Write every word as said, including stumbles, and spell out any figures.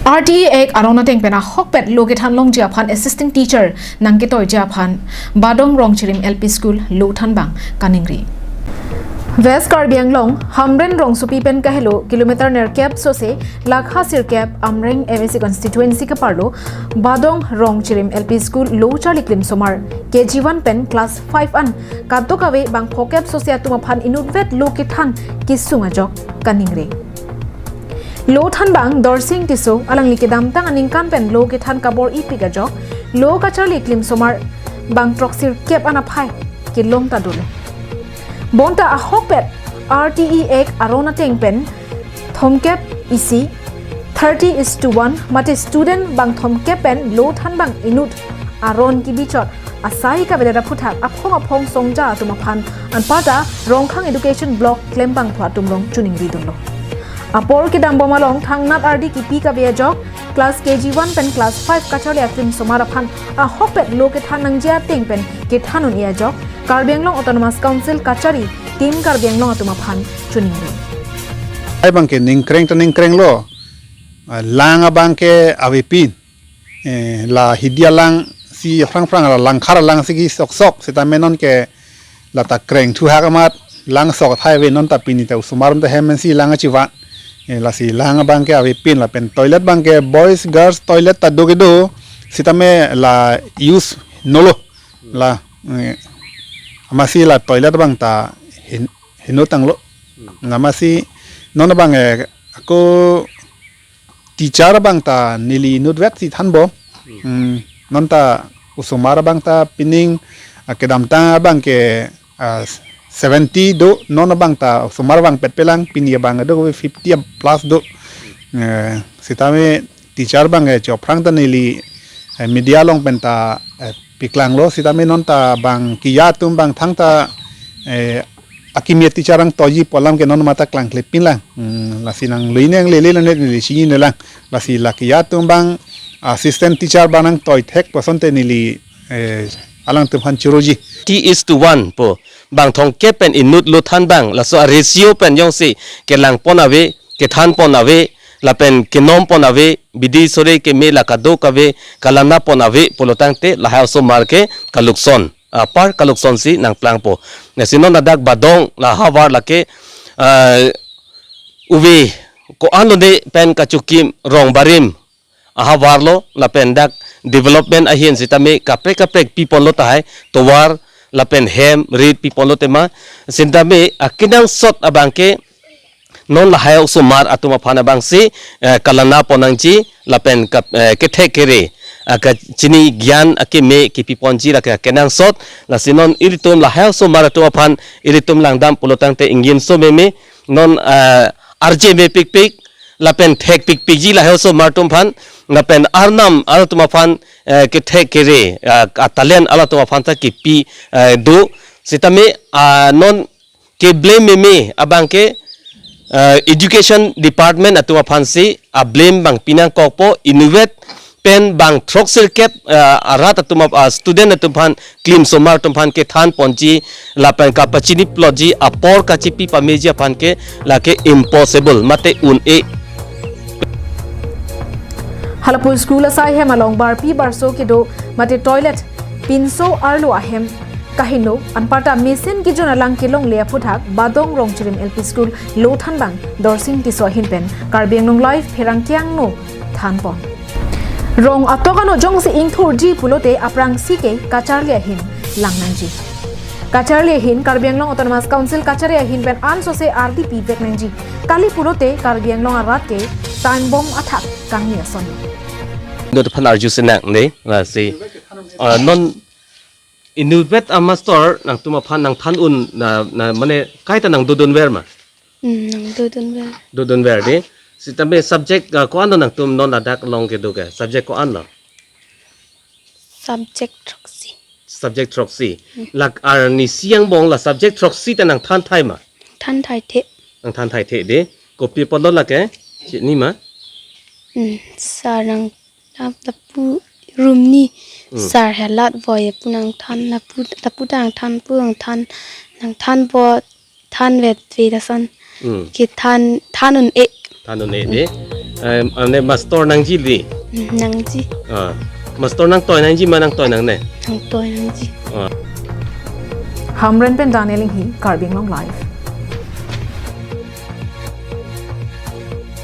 R T E Act aron ateng pen ahokpet lo kethan longji aphan assistant teacher nangketoiji aphan Badong Rongchirim L P School lo thanbang kaningri. West Karbi Anglong, Hamren rongsopi pen kahelo kilometer nerkep sose lakha sirkep Amreng M A C constituency keparlo Badong Rongchirim L P School lo charli klimsomar K G one pen class five an kadokave bang phokep sose atum aphan inutvet lo kethan kesung ajok kaningri. Lo thanbang Dorsing Tisso alangli kedamtang aningkan pen lo kethan kabor-ipik ajok, lo kacharli klimsomar bang throksirkep an aphai kelong ta dolo. Bonta ahokpet R T E Act aron ateng pen thomkep isi, thirty is to one, mate student bang thomkep pen lo thanbang inut aron kebichot asai kavedet aphuthak aphong aphong songja atum aphan anparta Rongkhang Education Block klembangphu atum along choningri dunlo. Apor kedambom along thangnat ardi kepi kave ajok class K G one pen class five kacharli aklimsomar aphan ahokpet lo kethan nangji ateng pen kethan un-e ajok Karbi Anglong Autonomous Council kachari Team Karbi Anglong atum aphan choningri. Ai bang ke ningkreng ta ningkrenglo, ah, lang abang ke avepin. Eh, la hidi alang si phrang phrang la langkhar alang si kesok sok, seta menon ke la ta kreng thuhak amat lang sok thai ave, non ta pini ta osomar ta hem si lang achiva. Eh, lasi lang abang ke avepin lapen toilet bang ke boys girls toilet ta do kedo, sitame la use nolo. La, eh, amatsi la toilet bang ta hin-, heno tanglo. Amatsi non bang, eh, ako teacher bang ta neli inutvet si thanbom. Hmm, non ta osomar bang ta pining, ah, kedamtang bang ke, ah, seventy do, non bang ta osomar bang petpelang, pini bang do fifty plus do. Eh, sitame teacher bang, eh, chophrang ta neli, eh, media along pen ta, eh, piklanglo, sitame non ta bang kiya atum bang thangta, eh, akimi teacher nangtoiji pu alam ke non mata klangklepinlang. Hmm, lasi nangluine nanglele nangne neli chininelang. Lasi la kiya atum bang assistant teacher bang nangtoi thek pu asonte neli, eh, alangtum aphan choroji. T is to one pu bang thomkep pen inut lo thanbang, laso a-ratio pen jongsi kelangpon ave, kethanpon ave, lapen kenompon ave, bidi sore keme la kadokave kalanapon ave pulotangte lahai osomar ke kalukson, apar kalukson si nangplangpo. Lasi non ladak Badong la havar lake, ah, uve ko-an lone pen kachokim rong barim ahavarlo, lapen dak development ahin sitame kaprek kaprek piponlo tahai, tovar lapen hem rit piponlo tema, sitame akenangsot abang ke non lahai osomar atum aphan abangsi, eh, kalanapon nangji lapen kap-, eh, kethek kere, ah, kachini gyan akeme kepiponji lake akenangsot. Lasi non ilitum lahai osomar atum aphan ilitum langdam pulotangte ingjinso meme, non, ah, arje mepikpik lapen thekpikpikji lahai osomar atum aphan, lapen arnam alatum aphan, eh, kethek kere, ah, a-talent alatum aphan ta kepi, eh, do. Sitame, ah, non keblame meme abang ke, eh, education department atum aphansi ablame bang pinangkokpo, inutvet pen bang throksirkep, eh, arat atum ap-, ah, student atum aphan, klimsomar atum aphan kethanponji lapen kapachiniplotji apor kachipi pameji aphan ke lake impossible mate un-e. Halapu school asai hem along barpi barso kedo mate toilet pinso arlo ahem kaheno anparta mesen kejun alang kelongle aphuthak Badong Rongchirim L P School lo thanbang Dorsing Tisso ahin pen Karbi Anglong Live pherangke angno thanpon. Rong atok ano jongsi ingthurji pulote aphrangsi ke kacharli ahin lang nangji. Kacharli ahin Karbi Anglong Autonomous Council kachari ahin pen ansose ardi pivek nangji. Kali pulote Karbi Anglong arat ke time bomb athak kangni ason. Inut aphan arju sinang ne, lasi, ah, non inutvet a-master nangtum aphan nangthan un na, na mane kaita nangdodunver ma? Hmm, nangdodunver. Dodunver de. Sitame subject, ah, ko-an nangtum non ladak along kedo ke? Subject ko-an lo? Subject throksi. Subject throksi. Hmm. Lake arnisi angbong la subject throksi ta nangthan thai ma? Than thaithe. Nangthan thaithe de. Kopi apotlo lake? Chini ma? Hmm, sir nang lap lapu room ni. Hmm. Sir helat voi pu nangthan lapu, lapu ta nangthan pu nangthan, nangthan pu than vet ve lason. Hmm. Kethan, than un-e. Than un-e de. Eh, ane master nangji di. Hmm, nangji. Ah. Master nangtoi nangji ma nangtoi nangne. Nangtoi nangji. Ah. Hamren pen Daniel Inghi, Karbi Anglong Live.